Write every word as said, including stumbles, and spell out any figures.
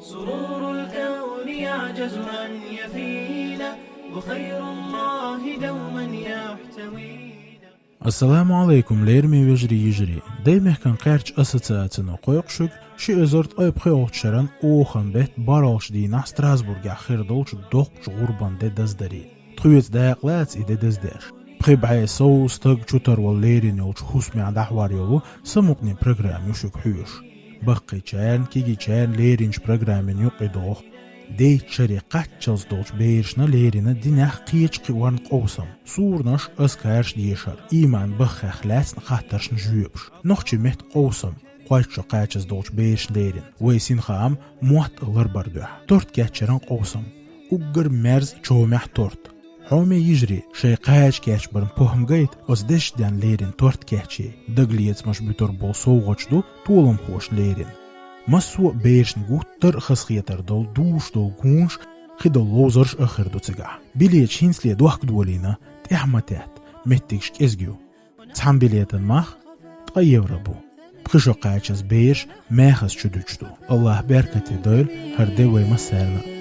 سرور الكون يعجز أن يفينا، وخير الله دوما يحتوينا. Ассаламу Ӏалайкум, лераме вежарий, йижарий! Даймехкан кхаьрча ассоциацино кхойкху шуьга ши эзар ткъе пхоьалгӀачу шеран оханан бетта бархӀалгӀачу дийнахь Страсбургехь хир долчу доккхачу гӀурбан де даздаре. Тхоьца дакъалаца и де даздеш. Пхи бӀе сов стаг чутарвала лерина йолчу хӀусамехь дӀахьор йолу самукъане программа ю шуьга хьоьжуш. Баккхийчарна, кегийчарна леринчу программина юкъа догӀу дейчу шаре кхаччалц долчу берашна лерина динехь кхечу кхиорна къовсам, суранаш, азкарш дешар, ийман баххех лаьцна хаттаршна жоьпаш, нохчийн меттан къовсам, кхойтта шо кхачаза долчу берашна лерина, вай синхаам мотт а ларбар дуьхьа, торт кечъяран къовсам, уггар мерза чомехь торт. Хьоме йижарий, шайн кхача кечбарна похӀма гайта, оцу дешденна лерина торт кечъяй, дагалецамаш буьтур болу совгӀаташ ду толамхошна лерина. Массо а берашна гуттар а хазахетар долу, дузуш долу гонаш, кхидолу ловзарш а хир ду цигахь. Билеташ хӀинцале дохка долийна, тӀаьхьа ма тетта, меттигаш кӀезиг ю. Цхьана билетан мах ткъа евро бу. Пхи шо кхачаза бераш мехаза чу дуьтуш ду. АллахӀа беркате дойла хӀара де вай массарна а.